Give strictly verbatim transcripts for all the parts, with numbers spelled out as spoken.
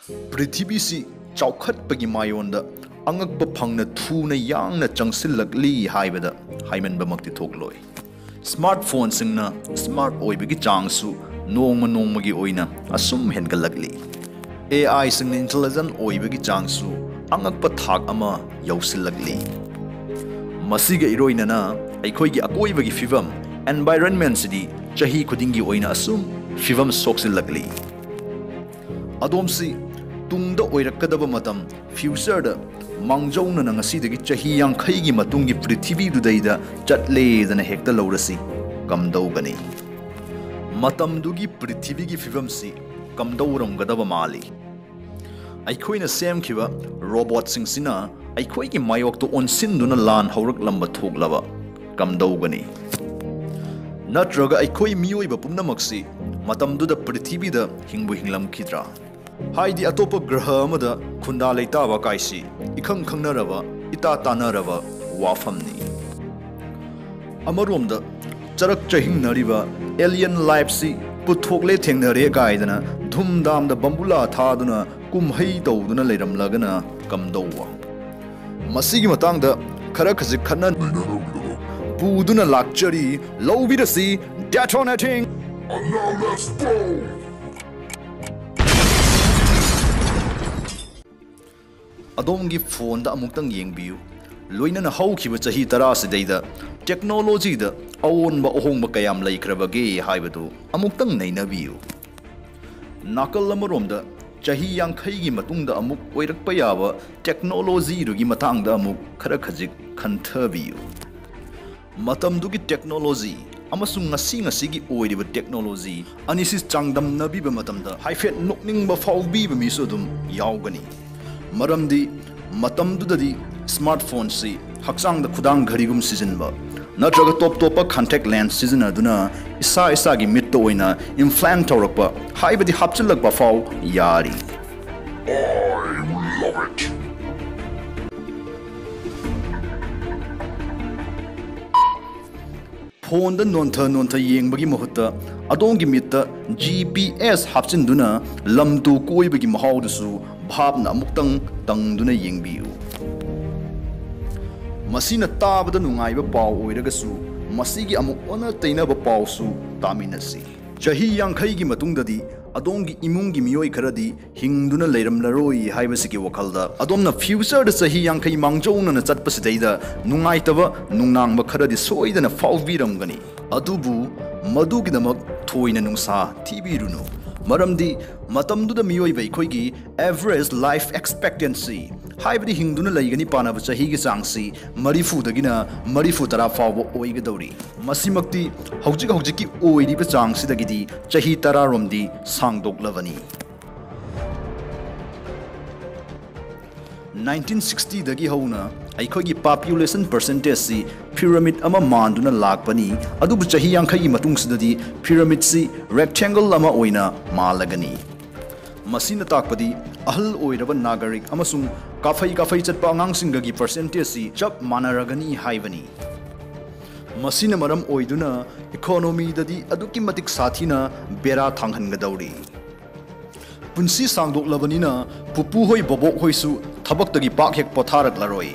ꯄ꯭ꯔꯤꯊꯤꯕꯤꯁꯤ ꯆꯥꯎꯈꯠꯄꯒꯤ ꯃꯥꯌꯣꯟꯗ ꯑꯉꯛꯄ ꯐꯪꯅ ꯊꯨꯅ ꯌꯥꯡꯅ ꯆꯪꯁꯤꯜꯂꯛꯂꯤ ꯍꯥꯏꯕꯗ ꯍꯥꯏꯃꯟꯕꯃꯛꯇꯤ ꯊꯣꯛꯂꯣꯏ꯫ ꯁ꯭ꯃꯥꯔꯠ ꯐꯣꯟꯁꯤꯡꯅ ꯁ꯭ꯃꯥꯔꯠ ꯑꯣꯏꯕꯒꯤ ꯆꯥꯡꯁꯨ ꯅꯣꯡꯃ ꯅꯣꯡꯃꯒꯤ ꯑꯣꯏꯅ ꯑꯁꯨꯝ ꯍꯦꯟꯒꯠꯂꯛꯂꯤ꯫ ꯑꯦ ꯑꯥꯏꯁꯤꯡꯅ ꯏꯟꯇꯦꯂꯤꯖꯦꯟ ꯑꯣꯏꯕꯒꯤ ꯆꯥꯡꯁꯨ ꯑꯉꯛꯄ ꯊꯥꯛ ꯑꯃ ꯌꯧꯁꯤꯜꯂꯛꯂꯤ꯫ ꯃꯁꯤꯒ ꯏꯔꯣꯏꯅꯅ ꯑꯩꯈꯣꯏꯒꯤ ꯑꯀꯣꯏꯕꯒꯤ ꯐꯤꯕꯝ, ꯑꯦꯟꯚꯥꯏꯔꯟꯃꯦꯟꯁꯤꯗꯤ ꯆꯍꯤ ꯈꯨꯗꯤꯡꯒꯤ ꯑꯣꯏꯅ ꯑꯁꯨꯝ ꯐꯤꯕꯝ ꯁꯣꯛꯆꯤꯜꯂꯛꯂꯤ꯫ ꯑꯗꯣꯝꯁꯤ ꯇꯨꯡꯗ ꯑꯣꯏꯔꯛꯀꯗꯕ ꯃꯇꯝ, ꯐ꯭ꯌꯨꯆꯔꯗ, ꯃꯥꯡꯖꯧꯅꯅ ꯉꯁꯤꯗꯒꯤ ꯆꯍꯤ ꯌꯥꯡꯈꯩꯒꯤ ꯃꯇꯨꯡꯒꯤ ꯄ꯭ꯔꯤꯊꯤꯕꯤꯗꯨꯗꯩꯗ ꯆꯠꯂꯦꯗꯅ ꯍꯦꯛꯇ ꯂꯧꯔꯁꯤ, ꯀꯝꯗꯧꯒꯅꯤ? ꯃꯇꯝꯗꯨꯒꯤ ꯄ꯭ꯔꯤꯊꯤꯕꯤꯒꯤ ꯐꯤꯕꯝꯁꯤ ꯀꯝꯗꯧꯔꯝꯒꯗꯕ ꯃꯥꯜꯂꯤ? ꯑꯩꯈꯣꯏꯅ ꯁꯦꯝꯈꯤꯕ ꯔꯣꯕꯣꯠꯁꯤꯡꯁꯤꯅ ꯑꯩꯈꯣꯏꯒꯤ ꯃꯥꯌꯣꯛꯇ ꯑꯣꯟꯁꯤꯟꯗꯨꯅ ꯂꯥꯟ ꯍꯧꯔꯛꯂꯝꯕ ꯊꯣꯛꯂꯕ ꯀꯝꯗꯧꯒꯅꯤ? ꯅꯠꯇ꯭ꯔꯒ ꯑꯩꯈꯣꯏ ꯃꯤꯑꯣꯏꯕ ꯄꯨꯝꯅꯃꯛꯁꯤ ꯃꯇꯝꯗꯨꯗ ꯄ꯭ꯔꯤꯊꯤꯕꯤꯗ ꯍꯤꯡꯕꯨ ꯍꯤꯡꯂꯝꯈꯤꯗ꯭ꯔꯥ? ꯍꯥꯏꯗꯤ ꯑꯇꯣꯞꯄ ꯒ꯭ꯔꯍ ꯑꯃꯗ ꯈꯨꯟꯗꯥ ꯂꯩꯇꯥꯕ ꯀꯥꯏꯁꯤ ꯏꯈꯪ ꯈꯪꯅꯔꯕ, ꯏꯇꯥ ꯇꯥꯅꯔꯕ ꯋꯥꯐꯝꯅꯤ꯫ ꯑꯃꯔꯣꯝꯗ ꯆꯔꯛ ꯆꯍꯤꯡꯅꯔꯤꯕ ꯑꯦꯂꯤꯌꯟ ꯂꯥꯏꯐꯁꯤ ꯄꯨꯊꯣꯛꯂꯦ ꯊꯦꯡꯅꯔꯦ ꯀꯥꯏꯗꯅ ꯙꯨꯝꯙꯥꯝꯗ ꯕꯝꯕꯨꯂꯥ ꯊꯥꯗꯨꯅ ꯀꯨꯝꯍꯩ ꯇꯧꯗꯨꯅ ꯂꯩꯔꯝꯂꯒꯅ ꯀꯝꯗꯧꯕ? ꯃꯁꯤꯒꯤ ꯃꯇꯥꯡꯗ ꯈꯔ ꯈꯖꯤꯛ ꯈꯟꯅ ꯄꯨꯗꯨꯅ ꯂꯥꯛꯆꯔꯤ꯫ ꯂꯧꯕꯤꯔꯁꯤ, detonating! ꯑꯗꯣꯝꯒꯤ ꯐꯣꯟꯗ ꯑꯃꯨꯛꯇꯪ ꯌꯦꯡꯕꯤꯌꯨ꯫ ꯂꯣꯏꯅꯅ ꯍꯧꯈꯤꯕ ꯆꯍꯤ ꯇꯔꯥꯁꯤꯗꯩꯗ ꯇꯦꯛꯅꯣꯂꯣꯖꯤꯗ ꯑꯑꯣꯟꯕ ꯑꯍꯣꯡꯕ ꯀꯌꯥꯝ ꯂꯩꯈ꯭ꯔꯕꯒꯦ ꯍꯥꯏꯕꯗꯨ ꯑꯃꯨꯛꯇꯪ ꯅꯩꯅꯕꯤꯌꯨ꯫ ꯅꯥꯀꯜ ꯑꯃꯔꯣꯝꯗ ꯆꯍꯤ ꯌꯥꯡꯈꯩꯒꯤ ꯃꯇꯨꯡꯗ ꯑꯃꯨꯛ ꯑꯣꯏꯔꯛꯄ ꯌꯥꯕ ꯇꯦꯛꯅꯣꯂꯣꯖꯤꯗꯨꯒꯤ ꯃꯇꯥꯡꯗ ꯑꯃꯨꯛ ꯈꯔ ꯈꯖꯤꯛ ꯈꯟꯊꯕꯤꯌꯨ꯫ ꯃꯇꯝꯗꯨꯒꯤ ꯇꯦꯛꯅꯣꯂꯣꯖꯤ ꯑꯃꯁꯨꯡ ꯉꯁꯤ ꯉꯁꯤꯒꯤ ꯑꯣꯏꯔꯤꯕ ꯇꯦꯛꯅꯣꯂꯣꯖꯤ ꯑꯅꯤꯁꯤ ꯆꯥꯡꯗꯝꯅꯕꯤꯕ ꯃꯇꯝꯗ ꯍꯥꯏꯐꯦꯠ ꯅꯣꯛꯅꯤꯡꯕ ꯐꯥꯎꯕꯤꯕ ꯃꯤꯁꯨ ꯑꯗꯨꯝ ꯌꯥꯎꯒꯅꯤ꯫ ꯃꯔꯝꯗꯤ ꯃꯇꯝꯗꯨꯗꯗꯤ ꯁ꯭ꯃꯥꯔꯠ ꯐꯣꯟꯁꯤ ꯍꯛꯆꯥꯡꯗ ꯈꯨꯗꯥꯡ ꯘꯔꯤꯒꯨꯝ ꯁꯤꯖꯤꯟꯕ ꯅꯠꯇ꯭ꯔꯒ ꯇꯣꯞ ꯇꯣꯞꯄ ꯀꯟꯇꯦꯛ ꯂꯦꯟꯁ ꯁꯤꯖꯤꯟꯅꯗꯨꯅ ꯏꯁꯥ ꯏꯁꯥꯒꯤ ꯃꯤꯠꯇ ꯑꯣꯏꯅ ꯏꯝꯄ꯭ꯂꯥꯟ ꯇꯧꯔꯛꯄ, ꯍꯥꯏꯕꯗꯤ ꯍꯥꯞꯆꯤꯜꯂꯛꯄ ꯐꯥꯎ ꯌꯥꯔꯤ꯫ ꯐꯣꯟꯗ ꯅꯣꯟꯊ ꯅꯣꯟꯊ ꯌꯦꯡꯕꯒꯤ ꯃꯍꯨꯠꯇ ꯑꯗꯣꯝꯒꯤ ꯃꯤꯠꯇ ꯖꯤ ꯄꯤ ꯑꯦꯁ ꯍꯥꯞꯆꯤꯟꯗꯨꯅ ꯂꯝ ꯇꯨ ꯀꯣꯏꯕꯒꯤ ꯃꯍꯥꯎꯗꯨꯁꯨ ꯚꯥꯞꯅ ꯑꯃꯨꯛꯇꯪ ꯇꯪꯗꯨꯅ ꯌꯦꯡꯕꯤꯌꯨ꯫ ꯃꯁꯤꯅ ꯇꯥꯕꯗ ꯅꯨꯡꯉꯥꯏꯕ ꯄꯥꯎ ꯑꯣꯏꯔꯒꯁꯨ, ꯃꯁꯤꯒꯤ ꯑꯃꯨꯛ ꯑꯣꯟꯅ ꯇꯩꯅꯕ ꯄꯥꯎꯁꯨ ꯇꯥꯃꯤꯟꯅꯁꯤ꯫ ꯆꯍꯤ ꯌꯥꯡꯈꯩꯒꯤ ꯃꯇꯨꯡꯗꯗꯤ ꯑꯗꯣꯝꯒꯤ ꯏꯃꯨꯡꯒꯤ ꯃꯤꯑꯣꯏ ꯈꯔꯗꯤ ꯍꯤꯡꯗꯨꯅ ꯂꯩꯔꯝꯂꯔꯣꯏ ꯍꯥꯏꯕꯁꯤꯒꯤ ꯋꯥꯈꯜꯗ ꯑꯗꯣꯝꯅ future ꯗ ꯆꯍꯤ ꯌꯥꯡꯈꯩ ꯃꯥꯡꯖꯧꯅꯅ ꯆꯠꯄꯁꯤꯗꯩꯗ ꯅꯨꯡꯉꯥꯏꯇꯕ ꯅꯨꯡꯅꯥꯡꯕ ꯈꯔꯗꯤ ꯁꯣꯏꯗꯅ ꯐꯥꯎꯕꯤꯔꯝꯒꯅꯤ꯫ ꯑꯗꯨꯕꯨ ꯃꯗꯨꯒꯤꯗꯃꯛ ꯊꯣꯏꯅ ꯅꯨꯡꯁꯥ ꯊꯤꯕꯤꯔꯨꯅꯨ, ꯃꯔꯝꯗꯤ ꯃꯇꯝꯗꯨꯗ ꯃꯤꯑꯣꯏꯕ ꯑꯩꯈꯣꯏꯒꯤ average life expectancy, ꯍꯥꯏꯕꯗꯤ ꯍꯤꯡꯗꯨꯅ ꯂꯩꯒꯅꯤ ꯄꯥꯅꯕ ꯆꯍꯤꯒꯤ ꯆꯥꯡꯁꯤ ꯃꯔꯤꯐꯨꯗꯒꯤꯅ ꯃꯔꯤꯐꯨ ꯇꯔꯥ ꯐꯥꯎꯕ ꯑꯣꯏꯒꯗꯧꯔꯤ꯫ ꯃꯁꯤꯃꯛꯇꯤ ꯍꯧꯖꯤꯛ ꯍꯧꯖꯤꯛꯀꯤ ꯑꯣꯏꯔꯤꯕ ꯆꯥꯡꯁꯤꯗꯒꯤꯗꯤ ꯆꯍꯤ ꯇꯔꯥꯔꯣꯝꯗꯤ ꯁꯥꯡꯗꯣꯛꯂꯕꯅꯤ꯫ ꯅꯥꯏꯟꯇꯤꯟ ꯁꯤꯛꯁꯇꯤꯗꯒꯤ ꯍꯧꯅ ꯑꯩꯈꯣꯏꯒꯤ population percentage ꯁꯤ pyramid ꯑꯃ ꯃꯥꯟꯗꯨꯅ ꯂꯥꯛꯄꯅꯤ, ꯑꯗꯨꯕꯨ ꯆꯍꯤ ꯌꯥꯡꯈꯩꯒꯤ ꯃꯇꯨꯡꯁꯤꯗꯗꯤ pyramid ꯁꯤ rectangle ꯑꯃ ꯑꯣꯏꯅ ꯃꯥꯜꯂꯒꯅꯤ꯫ ꯃꯁꯤꯅ ꯇꯥꯛꯄꯗꯤ ꯑꯍꯜ ꯑꯣꯏꯔꯕ ꯅꯥꯒꯔꯤꯛ ꯑꯃꯁꯨꯡ ꯀꯥꯐꯩ ꯀꯥꯐꯩ ꯆꯠꯄ ꯑꯉꯥꯡꯁꯤꯡꯒꯒꯤ percentage ꯁꯤ ꯆꯞ ꯃꯥꯟꯅꯔꯒꯅꯤ ꯍꯥꯏꯕꯅꯤ꯫ ꯃꯁꯤꯅ ꯃꯔꯝ ꯑꯣꯏꯗꯨꯅ economy ꯗꯗꯤ ꯑꯗꯨꯛꯀꯤ ꯃꯇꯤꯛ ꯁꯥꯊꯤꯅ ꯕꯦꯔꯥ ꯊꯥꯡꯍꯟꯒꯗꯧꯔꯤ꯫ ꯄꯨꯟꯁꯤ ꯁꯥꯡꯗꯣꯛꯂꯕꯅꯤꯅ ꯄꯨꯄꯨ ꯍꯣꯏ ꯕꯣꯕꯣꯛ ꯍꯣꯏꯁꯨ ꯊꯕꯛꯇꯒꯤ ꯄꯥꯛ ꯍꯦꯛ ꯄꯣꯊꯥꯔꯛꯂꯔꯣꯏ꯫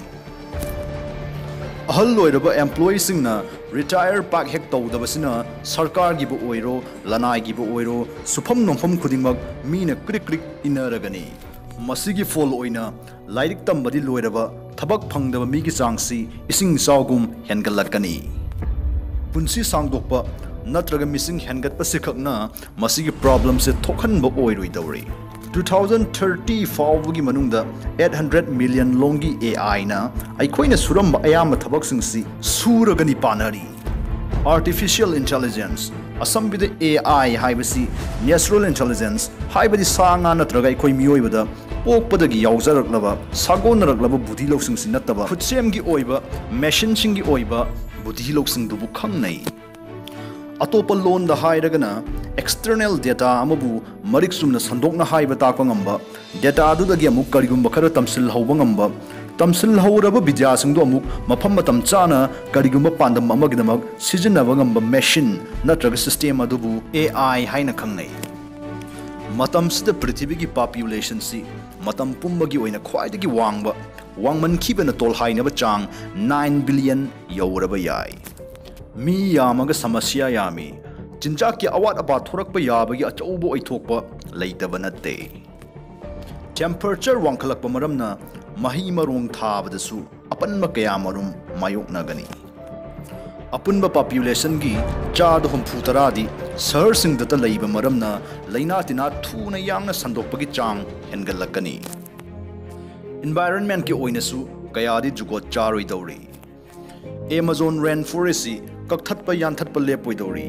ꯑꯍꯜ ꯑꯣꯏꯔꯕ employee ꯁꯤꯡꯅ retire ꯄꯥꯛ ꯍꯦꯛ ꯇꯧꯗꯕꯁꯤꯅ ꯁꯔꯀꯥꯔꯒꯤꯕꯨ ꯑꯣꯏꯔꯣ, ꯂꯅꯥꯏꯒꯤꯕꯨ ꯑꯣꯏꯔꯣ, ꯁꯨꯐꯝ ꯅꯣꯝꯐꯝ ꯈꯨꯗꯤꯡꯃꯛ ꯃꯤꯅ ꯀ꯭ꯔꯤꯛ ꯀ꯭ꯔꯤꯛ ꯏꯟꯅꯔꯒꯅꯤ꯫ ꯃꯁꯤꯒꯤ ꯐꯣꯜ ꯑꯣꯏꯅ ꯂꯥꯏꯔꯤꯛ ꯇꯝꯕꯗꯤ ꯂꯣꯏꯔꯕ ꯊꯕꯛ ꯐꯪꯗꯕ ꯃꯤꯒꯤ ꯆꯥꯡꯁꯤ ꯏꯁꯤꯡ ꯏꯆꯥꯎꯒꯨꯝ ꯍꯦꯟꯒꯠꯂꯛꯀꯅꯤ꯫ ꯄꯨꯟꯁꯤ ꯁꯥꯡꯗꯣꯛꯄ ꯅꯠꯇ꯭ꯔꯒ ꯃꯤꯁꯤꯡ ꯍꯦꯟꯒꯠꯄꯁꯤꯈꯛꯅ ꯃꯁꯤꯒꯤ problem ꯁꯦ ꯊꯣꯛꯍꯟꯕ ꯑꯣꯏꯔꯣꯏꯗꯧꯔꯤ꯫ Two thousand thirty ꯐꯥꯎꯕꯒꯤ ꯃꯅꯨꯡꯗ eight hundred million ꯂꯣꯝꯒꯤ A I ꯅ ꯑꯩꯈꯣꯏꯅ ꯁꯨꯔꯝꯕ ꯑꯌꯥꯝꯕ ꯊꯕꯛꯁꯤꯡꯁꯤ ꯁꯨꯔꯒꯅꯤ ꯄꯥꯅꯔꯤ꯫ Artificial intelligence, ꯑꯁꯝꯕꯤꯗ A I ꯍꯥꯏꯕꯁꯤ natural intelligence, ꯍꯥꯏꯕꯗꯤ ꯁꯥ ꯉꯥ ꯅꯠꯇ꯭ꯔꯒ ꯑꯩꯈꯣꯏ ꯃꯤꯑꯣꯏꯕꯗ ꯄꯣꯛꯄꯗꯒꯤ ꯌꯥꯎꯖꯔꯛꯂꯕ, ꯁꯥꯒꯣꯟꯅꯔꯛꯂꯕ ꯕꯨꯙꯤ ꯂꯧꯁꯤꯡꯁꯤ ꯅꯠꯇꯕ, ꯈꯨꯠꯁꯦꯝꯒꯤ ꯑꯣꯏꯕ, machine ꯁꯤꯡꯒꯤ ꯑꯣꯏꯕ ꯕꯨꯙꯤ ꯂꯧꯁꯤꯡꯗꯨꯕꯨ ꯈꯪꯅꯩ꯫ ꯑꯇꯣꯞꯄ ꯂꯣꯟꯗ ꯍꯥꯏꯔꯒꯅ, external data ꯑꯃꯕꯨ ꯃꯔꯤꯛ ꯆꯨꯝꯅ ꯁꯟꯗꯣꯛꯅ ꯍꯥꯏꯕ ꯇꯥꯛꯄ ꯉꯝꯕ, data ꯑꯗꯨꯗꯒꯤ ꯑꯃꯨꯛ ꯀꯔꯤꯒꯨꯝꯕ ꯈꯔ ꯇꯝꯁꯤꯜꯍꯧꯕ ꯉꯝꯕ, ꯇꯝꯁꯤꯜꯍꯧꯔꯕ ꯕꯤꯗ꯭ꯌꯥꯁꯤꯡꯗꯨ ꯑꯃꯨꯛ ꯃꯐꯝ ꯃꯇꯝ ꯆꯥꯅ ꯀꯔꯤꯒꯨꯝꯕ ꯄꯥꯟꯗꯝ ꯑꯃꯒꯤꯗꯃꯛ ꯁꯤꯖꯤꯟꯅꯕ ꯉꯝꯕ machine ꯅꯠꯇ꯭ꯔꯒ system ꯑꯗꯨꯕꯨ A I ꯍꯥꯏꯅ ꯈꯪꯅꯩ꯫ ꯃꯇꯝꯁꯤꯗ ꯄ꯭ꯔꯤꯊꯤꯕꯤꯒꯤ populationꯁꯤ ꯃꯇꯝ ꯄꯨꯝꯕꯒꯤ ꯑꯣꯏꯅ ꯈ꯭ꯋꯥꯏꯗꯒꯤ ꯋꯥꯡꯕ, ꯋꯥꯡꯃꯟꯈꯤꯕꯅ ꯇꯣꯜꯍꯥꯏꯅꯕ ꯆꯥꯡ nine billion ꯌꯧꯔꯕ ꯌꯥꯏ꯫ ꯃꯤ ꯌꯥꯝꯃꯒ ꯁꯃꯁ꯭ꯌꯥ ꯌꯥꯝꯃꯤ꯫ ꯆꯤꯟꯖꯥꯛꯀꯤ ꯑꯋꯥꯠ ꯑꯄꯥ ꯊꯣꯔꯛꯄ ꯌꯥꯕꯒꯤ ꯑꯆꯧꯕ ꯑꯣꯏꯊꯣꯛꯄ ꯂꯩꯇꯕ ꯅꯠꯇꯦ꯫ Temperature ꯋꯥꯡꯈꯠꯂꯛꯄ ꯃꯔꯝꯅ ꯃꯍꯩ ꯃꯔꯣꯡ ꯊꯥꯕꯗꯁꯨ ꯑꯄꯟꯕ ꯀꯌꯥꯃꯔꯨꯝ ꯃꯥꯌꯣꯛꯅꯒꯅꯤ꯫ ꯑꯄꯨꯟꯕ populationꯒꯤ ꯆꯥꯗ ꯍꯨꯝꯐꯨ ꯇꯔꯥꯗꯤ ꯁꯍꯔꯁꯤꯡꯗꯇ ꯂꯩꯕ ꯃꯔꯝꯅ ꯂꯩꯅꯥ ꯇꯤꯟꯅꯥ ꯊꯨꯅ ꯌꯥꯡꯅ ꯁꯟꯗꯣꯛꯄꯒꯤ ꯆꯥꯡ ꯍꯦꯟꯒꯠꯂꯛꯀꯅꯤ꯫ Environmentꯀꯤ ꯑꯣꯏꯅꯁꯨ ꯀꯌꯥꯗꯤ ꯖꯨꯒꯣꯠ ꯆꯥꯔꯣꯏꯗꯧꯔꯤ꯫ Amazon rainforestꯁꯤ ꯀꯛꯊꯠꯄ ꯌꯥꯟꯊꯠꯄ ꯂꯦꯞꯄꯣꯏꯗꯧꯔꯤ꯫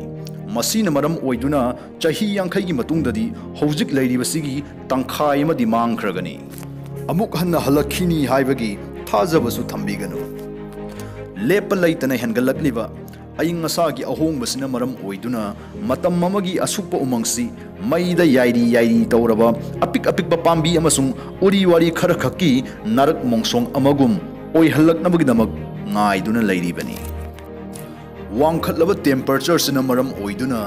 ꯃꯁꯤꯅ ꯃꯔꯝ ꯑꯣꯏꯗꯨꯅ ꯆꯍꯤ ꯌꯥꯡꯈꯩꯒꯤ ꯃꯇꯨꯡꯗꯗꯤ ꯍꯧꯖꯤꯛ ꯂꯩꯔꯤꯕꯁꯤꯒꯤ ꯇꯪꯈꯥꯏ ꯑꯃꯗꯤ ꯃꯥꯡꯈ꯭ꯔꯒꯅꯤ꯫ ꯑꯃꯨꯛ ꯍꯟꯅ ꯍꯜꯂꯛꯈꯤꯅꯤ ꯍꯥꯏꯕꯒꯤ ꯊꯥꯖꯕꯁꯨ ꯊꯝꯕꯤꯒꯅꯨ꯫ ꯂꯦꯞꯄ ꯂꯩꯇꯅ ꯍꯦꯟꯒꯠꯂꯛꯂꯤꯕ ꯑꯏꯪ ꯑꯁꯥꯒꯤ ꯑꯍꯣꯡꯕꯁꯤꯅ ꯃꯔꯝ ꯑꯣꯏꯗꯨꯅ ꯃꯇꯝ ꯑꯃꯒꯤ ꯑꯁꯨꯛꯄ ꯎꯃꯪꯁꯤ ꯃꯩꯗ ꯌꯥꯏꯔꯤ ꯌꯥꯏꯔꯤ ꯇꯧꯔꯕ ꯑꯄꯤꯛ ꯑꯄꯤꯛꯄ ꯄꯥꯝꯕꯤ ꯑꯃꯁꯨꯡ ꯎꯔꯤ ꯋꯥꯔꯤ ꯈꯔꯈꯛꯀꯤ ꯅꯥꯔꯛ ꯃꯣꯡꯁꯣꯡ ꯑꯃꯒꯨꯝ ꯑꯣꯏꯍꯜꯂꯛꯅꯕꯒꯤꯗꯃꯛ ꯉꯥꯏꯗꯨꯅ ꯂꯩꯔꯤꯕꯅꯤ꯫ ꯋꯥꯡꯈꯠꯂꯕ temperatureꯁꯤꯅ ꯃꯔꯝ ꯑꯣꯏꯗꯨꯅ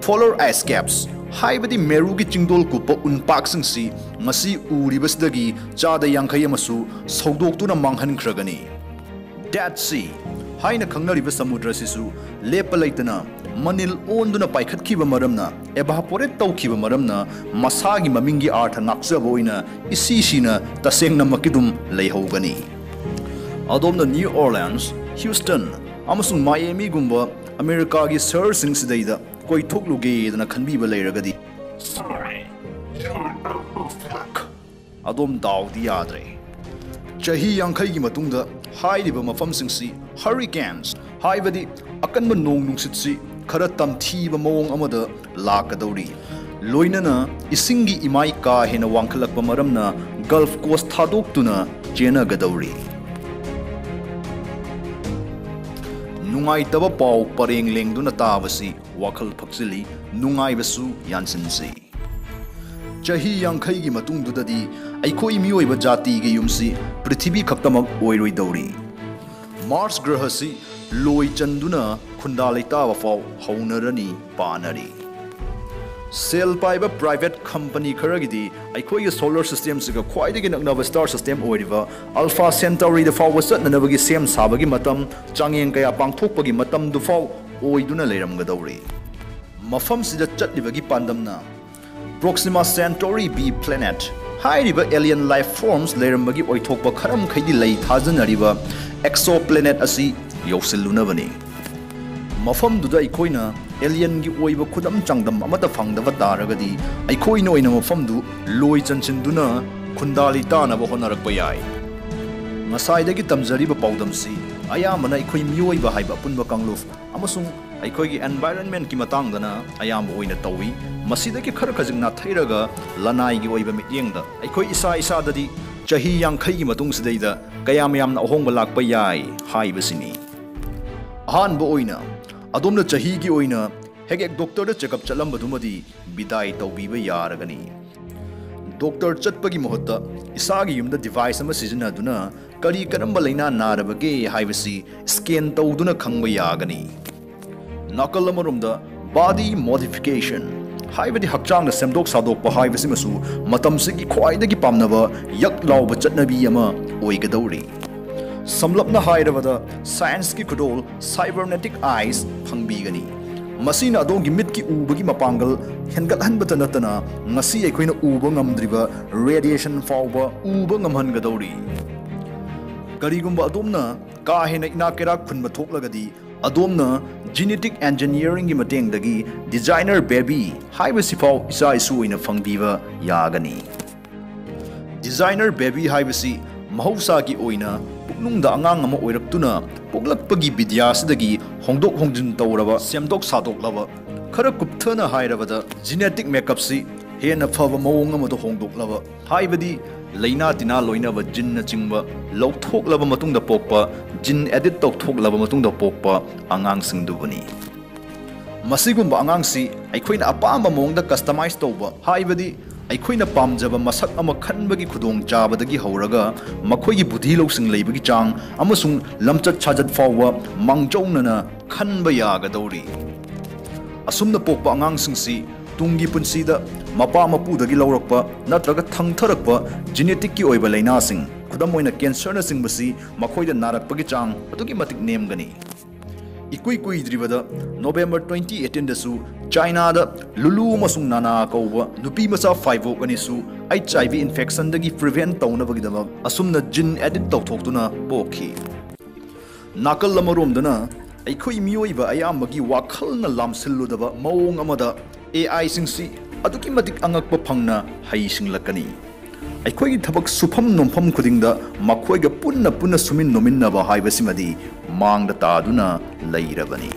polar ice caps ꯍꯥꯏꯕꯗꯤ ꯃꯦꯔꯨꯒꯤ ꯆꯤꯡꯗꯣꯜ ꯀꯨꯞꯄ ꯎꯟꯄꯥꯛꯁꯤꯡꯁꯤ ꯉꯁꯤ ꯎꯔꯤꯕꯁꯤꯗꯒꯤ ꯆꯥꯗ ꯌꯥꯡꯈꯩ ꯑꯃꯁꯨ ꯁꯧꯗꯣꯛꯇꯨꯅ ꯃꯥꯡꯍꯟꯈ꯭ꯔꯒꯅꯤ꯫ Dead Sea ꯍꯥꯏꯅ ꯈꯪꯅꯔꯤꯕ ꯁꯃꯨꯗ꯭ꯔꯁꯤꯁꯨ ꯂꯦꯞꯄ ꯂꯩꯇꯅ ꯃꯅꯤꯜ ꯑꯣꯟꯗꯨꯅ ꯄꯥꯏꯈꯠꯈꯤꯕ ꯃꯔꯝꯅ, evaporate ꯇꯧꯈꯤꯕ ꯃꯔꯝꯅ, ꯃꯁꯥꯒꯤ ꯃꯃꯤꯡꯒꯤ ꯑꯥꯔꯊ ꯉꯥꯛꯆꯕ ꯑꯣꯏꯅ ꯏꯁꯤ ꯁꯤꯅ ꯇꯁꯦꯡꯅꯃꯛꯀꯤꯗꯨꯝ ꯂꯩꯍꯧꯒꯅꯤ꯫ ꯑꯗꯣꯝꯅ New Orleans, Houston ꯑꯃꯁꯨꯡ Miamiꯒꯨꯝꯕ ꯑꯃꯦꯔꯤꯀꯥꯒꯤ ꯁꯍꯔꯁꯤꯡꯁꯤꯗꯩꯗ ꯀꯣꯏꯊꯣꯛꯂꯨꯒꯦꯗꯅ ꯈꯟꯕꯤꯕ ꯂꯩꯔꯒꯗꯤ, Sorry, you're out of luck. ꯑꯗꯣꯝ ꯗꯥꯎꯗꯤ ꯌꯥꯗ꯭ꯔꯦ꯫ ꯆꯍꯤ ꯌꯥꯡꯈꯩꯒꯤ ꯃꯇꯨꯡꯗ ꯍꯥꯏꯔꯤꯕ ꯃꯐꯝꯁꯤꯡꯁꯤ hurricanes ꯍꯥꯏꯕꯗꯤ ꯑꯀꯟꯕ ꯅꯣꯡ ꯅꯨꯡꯁꯤꯠꯁꯤ ꯈꯔ ꯇꯝꯊꯤꯕ ꯃꯑꯣꯡ ꯑꯃꯗ ꯂꯥꯛꯀꯗꯧꯔꯤ꯫ ꯂꯣꯏꯅꯅ ꯏꯁꯤꯡꯒꯤ ꯏꯃꯥꯏ ꯀꯥ ꯍꯦꯟꯅ ꯋꯥꯡꯈꯠꯂꯛꯄ ꯃꯔꯝꯅ Gulf Coast ꯊꯥꯗꯣꯛꯇꯨꯅ ꯆꯦꯟꯅꯒꯗꯧꯔꯤ꯫ ꯅꯨꯡꯉꯥꯏꯇꯕ ꯄꯥꯎ ꯄꯔꯦꯡ ꯂꯦꯡꯗꯨꯅ ꯇꯥꯕꯁꯤ ꯋꯥꯈꯜ ꯐꯛꯆꯤꯜꯂꯤ, ꯅꯨꯡꯉꯥꯏꯕꯁꯨ ꯌꯥꯟꯁꯤꯟꯁꯤ꯫ ꯆꯍꯤ ꯌꯥꯡꯈꯩꯒꯤ ꯃꯇꯨꯡꯗꯨꯗꯗꯤ ꯑꯩꯈꯣꯏ ꯃꯤꯑꯣꯏꯕ ꯖꯥꯇꯤꯒꯤ ꯌꯨꯝꯁꯤ ꯄ꯭ꯔꯤꯊꯤꯕꯤ ꯈꯛꯇꯃꯛ ꯑꯣꯏꯔꯣꯏꯗꯧꯔꯤ꯫ ꯃꯥꯔꯁ ꯒ꯭ꯔꯍꯁꯤ ꯂꯣꯏ ꯆꯟꯗꯨꯅ ꯈꯨꯟꯗꯥ ꯂꯩꯇꯥꯕ ꯐꯥꯎ ꯍꯧꯅꯔꯅꯤ ꯄꯥꯅꯔꯤ꯫ ꯁꯦꯜ ꯄꯥꯏꯕ ꯄ꯭ꯔꯥꯏꯚꯦꯠ ꯀꯝꯄꯅꯤ ꯈꯔꯒꯤꯗꯤ ꯑꯩꯈꯣꯏꯒꯤ ꯁꯣꯂꯔ ꯁꯤꯁꯇꯦꯝꯁꯤꯒ ꯈ꯭ꯋꯥꯏꯗꯒꯤ ꯅꯛꯅꯕ ꯁ꯭ꯇꯥꯔ ꯁꯤꯁꯇꯦꯝ ꯑꯣꯏꯔꯤꯕ ꯑꯜꯐꯥ ꯁꯦꯟꯇꯧꯔꯤꯗ ꯐꯥꯎꯕ ꯆꯠꯅꯅꯕꯒꯤ ꯁꯦꯝ ꯁꯥꯕꯒꯤ ꯃꯇꯝ, ꯆꯥꯡꯌꯦꯡ ꯀꯌꯥ ꯄꯥꯡꯊꯣꯛꯄꯒꯤ ꯃꯇꯝꯗꯨꯐꯥꯎ ꯑꯣꯏꯗꯨꯅ ꯂꯩꯔꯝꯒꯗꯧꯔꯤ꯫ ꯃꯐꯝꯁꯤꯗ ꯆꯠꯂꯤꯕꯒꯤ ꯄꯥꯟꯗꯝꯅ Proxima Centauri b planet ꯍꯥꯏꯔꯤꯕ alien life forms ꯂꯩꯔꯝꯕꯒꯤ ꯑꯣꯏꯊꯣꯛꯄ ꯈꯔ ꯃꯈꯩꯗꯤ ꯂꯩ ꯊꯥꯖꯅꯔꯤꯕ exoplanet ꯑꯁꯤ ꯌꯧꯁꯤꯜꯂꯨꯅꯕꯅꯤ꯫ ꯃꯐꯝꯗꯨꯗ ꯑꯩꯈꯣꯏꯅ alienꯒꯤ ꯑꯣꯏꯕ ꯈꯨꯗꯝ ꯆꯥꯡꯗꯝ ꯑꯃꯠꯇ ꯐꯪꯗꯕ ꯇꯥꯔꯒꯗꯤ, ꯑꯩꯈꯣꯏꯅ ꯑꯣꯏꯅ ꯃꯐꯝꯗꯨ ꯂꯣꯏ ꯆꯟꯁꯤꯟꯗꯨꯅ ꯈꯨꯟꯗꯥ ꯂꯩꯇꯥꯅꯕ ꯍꯣꯠꯅꯔꯛꯄ ꯌꯥꯏ꯫ ꯉꯁꯥꯏꯗꯒꯤ ꯇꯝꯖꯔꯤꯕ ꯄꯥꯎꯗꯝꯁꯤ ꯑꯌꯥꯝꯕꯅ ꯑꯩꯈꯣꯏ ꯃꯤꯑꯣꯏꯕ ꯍꯥꯏꯕ ꯑꯄꯨꯟꯕ ꯀꯥꯡꯂꯨꯞ ꯑꯃꯁꯨꯡ ꯑꯩꯈꯣꯏꯒꯤ environmentꯀꯤ ꯃꯇꯥꯡꯗꯅ ꯑꯌꯥꯝꯕ ꯑꯣꯏꯅ ꯇꯧꯏ꯫ ꯃꯁꯤꯗꯒꯤ ꯈꯔ ꯈꯖꯤꯛ ꯅꯥꯊꯩꯔꯒ ꯂꯅꯥꯏꯒꯤ ꯑꯣꯏꯕ ꯃꯤꯠꯌꯦꯡꯗ ꯑꯩꯈꯣꯏ ꯏꯁꯥ ꯏꯁꯥꯗꯗꯤ ꯆꯍꯤ ꯌꯥꯡꯈꯩꯒꯤ ꯃꯇꯨꯡꯁꯤꯗꯩꯗ ꯀꯌꯥꯝ ꯌꯥꯝꯅ ꯑꯍꯣꯡꯕ ꯂꯥꯛꯄ ꯌꯥꯏ ꯍꯥꯏꯕꯁꯤꯅꯤ꯫ ꯑꯍꯥꯟꯕ ꯑꯣꯏꯅ, ꯑꯗꯣꯝꯅ ꯆꯍꯤꯒꯤ ꯑꯣꯏꯅ ꯍꯦꯛ ꯍꯦꯛ ꯗꯣꯛꯇꯔꯗ ꯆꯦꯛꯑꯞ ꯆꯠꯂꯝꯕꯗꯨꯃꯗꯤ ꯕꯤꯗꯥꯏ ꯇꯧꯕꯤꯕ ꯌꯥꯔꯒꯅꯤ꯫ ꯗꯣꯛꯇꯔ ꯆꯠꯄꯒꯤ ꯃꯍꯨꯠꯇ ꯏꯁꯥꯒꯤ ꯌꯨꯝꯗ device ꯑꯃ ꯁꯤꯖꯤꯟꯅꯗꯨꯅ ꯀꯔꯤ ꯀꯔꯝꯕ ꯂꯩꯅꯥ ꯅꯥꯔꯕꯒꯦ ꯍꯥꯏꯕꯁꯤ scan ꯇꯧꯗꯨꯅ ꯈꯪꯕ ꯌꯥꯒꯅꯤ꯫ ꯅꯥꯀꯜ ꯑꯃꯔꯣꯝꯗ body modification ꯍꯥꯏꯕꯗꯤ ꯍꯛꯆꯥꯡꯗ ꯁꯦꯝꯗꯣꯛ ꯁꯥꯗꯣꯛꯄ ꯍꯥꯏꯕꯁꯤꯃꯁꯨ ꯃꯇꯝꯁꯤꯒꯤ ꯈ꯭ꯋꯥꯏꯗꯒꯤ ꯄꯥꯝꯅꯕ ꯌꯛ ꯂꯥꯎꯕ ꯆꯠꯅꯕꯤ ꯑꯃ ꯑꯣꯏꯒꯗꯧꯔꯤ꯫ ꯁꯝꯂꯞꯅ ꯍꯥꯏꯔꯕꯗ, scienceꯀꯤ ꯈꯨꯗꯣꯜ cybernetic eyes ꯐꯪꯕꯤꯒꯅꯤ꯫ ꯃꯁꯤꯅ ꯑꯗꯣꯝꯒꯤ ꯃꯤꯠꯀꯤ ꯎꯕꯒꯤ ꯃꯄꯥꯡꯒꯜ ꯍꯦꯟꯒꯠꯍꯟꯕꯇ ꯅꯠꯇꯅ, ꯉꯁꯤ ꯑꯩꯈꯣꯏꯅ ꯎꯕ ꯉꯝꯗ꯭ꯔꯤꯕ radiation ꯐꯥꯎꯕ ꯎꯕ ꯉꯝꯍꯟꯒꯗꯧꯔꯤ꯫ ꯀꯔꯤꯒꯨꯝꯕ ꯑꯗꯣꯝꯅ ꯀꯥ ꯍꯦꯟꯅ ꯏꯅꯥꯛ ꯀꯩꯔꯥꯛ ꯈꯨꯟꯕ ꯊꯣꯛꯂꯒꯗꯤ, ꯑꯗꯣꯝꯅ genetic engineeringꯒꯤ ꯃꯇꯦꯡꯗꯒꯤ designer baby ꯍꯥꯏꯕꯁꯤꯐꯥꯎ ꯏꯆꯥ ꯏꯁꯨ ꯑꯣꯏꯅ ꯐꯪꯕꯤꯕ ꯌꯥꯒꯅꯤ꯫ Designer baby ꯍꯥꯏꯕꯁꯤ ꯃꯍꯧꯁꯥꯒꯤ ꯑꯣꯏꯅ ꯄꯨꯛꯅꯨꯡꯗ ꯑꯉꯥꯡ ꯑꯃ ꯑꯣꯏꯔꯛꯇꯨꯅ ꯄꯣꯛꯂꯛꯄꯒꯤ ꯕꯤꯗ꯭ꯌꯥꯁꯤꯗꯒꯤ ꯍꯣꯡꯗꯣꯛ ꯍꯣꯡꯖꯤꯟ ꯇꯧꯔꯕ, ꯁꯦꯝꯗꯣꯛ ꯁꯥꯗꯣꯛꯂꯕ, ꯈꯔ ꯀꯨꯞꯊꯅ ꯍꯥꯏꯔꯕꯗ genetic makeupꯁꯤ ꯍꯦꯟꯅ ꯐꯕ ꯃꯑꯣꯡ ꯑꯃꯗ ꯍꯣꯡꯗꯣꯛꯂꯕ, ꯍꯥꯏꯕꯗꯤ ꯂꯩꯅꯥ ꯇꯤꯟꯅꯥ ꯂꯣꯏꯅꯕ ꯖꯤꯟꯅꯆꯤꯡꯕ ꯂꯧꯊꯣꯛꯂꯕ ꯃꯇꯨꯡꯗ ꯄꯣꯛꯄ, ꯖꯤꯟ ꯑꯦꯗꯤꯠ ꯇꯧꯊꯣꯛꯂꯕ ꯃꯇꯨꯡꯗ ꯄꯣꯛꯄ ꯑꯉꯥꯡꯁꯤꯡꯗꯨꯕꯨꯅꯤ꯫ ꯃꯁꯤꯒꯨꯝꯕ ꯑꯉꯥꯡꯁꯤ ꯑꯩꯈꯣꯏꯅ ꯑꯄꯥꯝꯕ ꯃꯑꯣꯡꯗ ꯀꯁꯇꯃꯥꯏꯖ ꯇꯧꯕ, ꯍꯥꯏꯕꯗꯤ ꯑꯩꯈꯣꯏꯅ ꯄꯥꯝꯖꯕ ꯃꯁꯛ ꯑꯃ ꯈꯟꯕꯒꯤ ꯈꯨꯗꯣꯡꯆꯥꯕꯗꯒꯤ ꯍꯧꯔꯒ ꯃꯈꯣꯏꯒꯤ ꯕꯨꯙꯤ ꯂꯧꯁꯤꯡ ꯂꯩꯕꯒꯤ ꯆꯥꯡ ꯑꯃꯁꯨꯡ ꯂꯝꯆꯠ ꯁꯥꯖꯠ ꯐꯥꯎꯕ ꯃꯥꯡꯖꯧꯅꯅ ꯈꯟꯕ ꯌꯥꯒꯗꯧꯔꯤ꯫ ꯑꯁꯨꯝꯅ ꯄꯣꯛꯄ ꯑꯉꯥꯡꯁꯤꯡꯁꯤ ꯇꯨꯡꯒꯤ ꯄꯨꯟꯁꯤꯗ ꯃꯄꯥ ꯃꯄꯨꯗꯒꯤ ꯂꯧꯔꯛꯄ ꯅꯠꯇ꯭ꯔꯒ ꯊꯪꯊꯔꯛꯄ ꯖꯤꯅꯦꯇꯤꯛꯀꯤ ꯑꯣꯏꯕ ꯂꯥꯏꯅꯥꯁꯤꯡ, ꯈꯨꯗꯝ ꯑꯣꯏꯅ ꯀꯦꯟꯁꯔꯅꯆꯤꯡꯕꯁꯤ, ꯃꯈꯣꯏꯗ ꯅꯥꯔꯛꯄꯒꯤ ꯆꯥꯡ ꯑꯗꯨꯛꯀꯤ ꯃꯇꯤꯛ ꯅꯦꯝꯒꯅꯤ꯫ ꯏꯀꯨꯏ ꯀꯨꯏꯗ꯭ꯔꯤꯕꯗ ꯅꯣꯕꯦꯝꯕꯔ ꯇ꯭ꯋꯦꯟꯇꯤ ꯑꯩꯠꯇꯤꯟꯗꯁꯨ ꯆꯥꯏꯅꯥꯗ ꯂꯨꯂꯨ ꯑꯃꯁꯨꯡ ꯅꯥꯅꯥ ꯀꯧꯕ ꯅꯨꯄꯤ ꯃꯆꯥ ꯐꯥꯏꯕꯣꯛ ꯑꯅꯤꯁꯨ ꯑꯩꯆ ꯑꯥꯏ ꯚꯤ ꯏꯟꯐꯦꯛꯁꯟꯗꯒꯤ ꯄ꯭ꯔꯤꯚꯦꯟꯠ ꯇꯧꯅꯕꯒꯤꯗꯃꯛ ꯑꯁꯨꯝꯅ ꯖꯤꯟ ꯑꯦꯗꯤꯠ ꯇꯧꯊꯣꯛꯇꯨꯅ ꯄꯣꯛꯈꯤ꯫ ꯅꯥꯀꯜ ꯑꯃꯔꯣꯝꯗꯅ ꯑꯩꯈꯣꯏ ꯃꯤꯑꯣꯏꯕ ꯑꯌꯥꯝꯕꯒꯤ ꯋꯥꯈꯜꯅ ꯂꯥꯝꯁꯤꯜꯂꯨꯗꯕ ꯃꯑꯣꯡ ꯑꯃꯗ ꯑꯦ ꯑꯥꯏꯁꯤꯡꯁꯤ ꯑꯗꯨꯛꯀꯤ ꯃꯇꯤꯛ ꯑꯉꯛꯄ ꯐꯪꯅ ꯍꯩꯁꯤꯡꯂꯛꯀꯅꯤ꯫ ꯑꯩꯈꯣꯏꯒꯤ ꯊꯕꯛ ꯁꯨꯐꯝ ꯅꯣꯝꯐꯝ ꯈꯨꯗꯤꯡꯗ ꯃꯈꯣꯏꯒ ꯄꯨꯟꯅ ꯄꯨꯟꯅ ꯁꯨꯃꯤꯟ ꯅꯣꯃꯤꯟꯅꯕ ꯍꯥꯏꯕꯁꯤꯃꯗꯤ ꯃꯥꯡꯗ ꯇꯥꯗꯨꯅ ꯂꯩꯔꯕꯅꯤ꯫